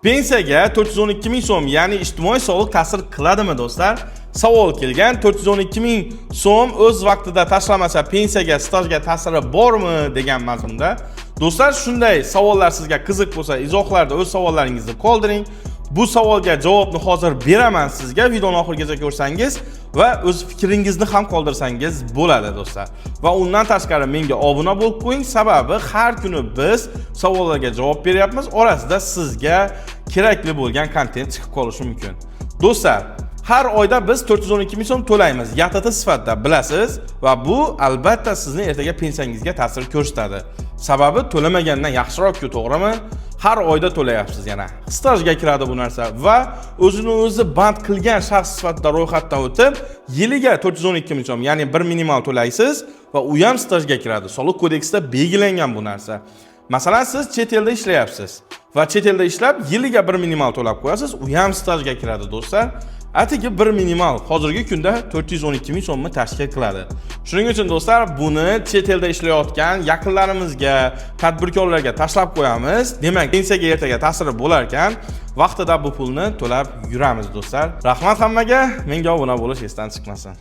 Pensiyaga 412 ming so'm, ya'ni ijtimoiy soliq ta'sir qiladimi, do'stlar? Savol kelgan: 412 ming so'm o'z vaqtida tashlamasa, pensiyaga, stajga ta'siri bormi degan mazmunda. Do'stlar, shunday savollar sizga qiziq bo'lsa, izohlarda o'z savollaringizni qoldiring. Bu savolga javobni hozir beraman sizga. Videoni oxirigacha ko'rsangiz va o'z fikringizni ham qoldirsangiz bo'ladi, do'stlar. Va undan tashqari menga obuna bo'lib qo'ying, sababi har kuni biz savollarga javob beryapmiz. Orasida sizga kerakli bo'lgan kontent chiqib qolishi mumkin. Do'stlar, har oyda biz 412 ming so'm to'laymiz YTT sifatida, bilasiz, va bu albatta sizni ertaga pensiyangizga ta'sir ko'rsatadi. Sababi to'lamagandan yaxshiroq-ku, to'g'rimi? Har oyda to'layapsiz yana. Stajga kiradi bu narsa va o'zini o'zi band qilgan shaxs sifatida ro'yxatdan o'tib, yiliga 412 ming so'm, ya'ni bir minimal to'laysiz va u ham stajga kiradi. Soliq kodeksida belgilangan bu narsa. Masalan, siz chet elda ishlayapsiz va chet elda ishlab yiliga bir minimal to'lab qo'yasiz, u ham stajga kiradi, do'stlar. Atigi bir minimal hozirgi kunda 412 ming so'mni tashkil qiladi. Shuning uchun, do'stlar, buni chet elda ishlayotgan yaqinlarimizga, tadbirkorlarga tashlab qo'yamiz. Demak, pensiyaga ertaga ta'siri bo'lar ekan, vaqtida bu pulni to'lab yuramiz, do'stlar. Rahmat hammaga, menga obuna bo'lish esdan chiqmasin.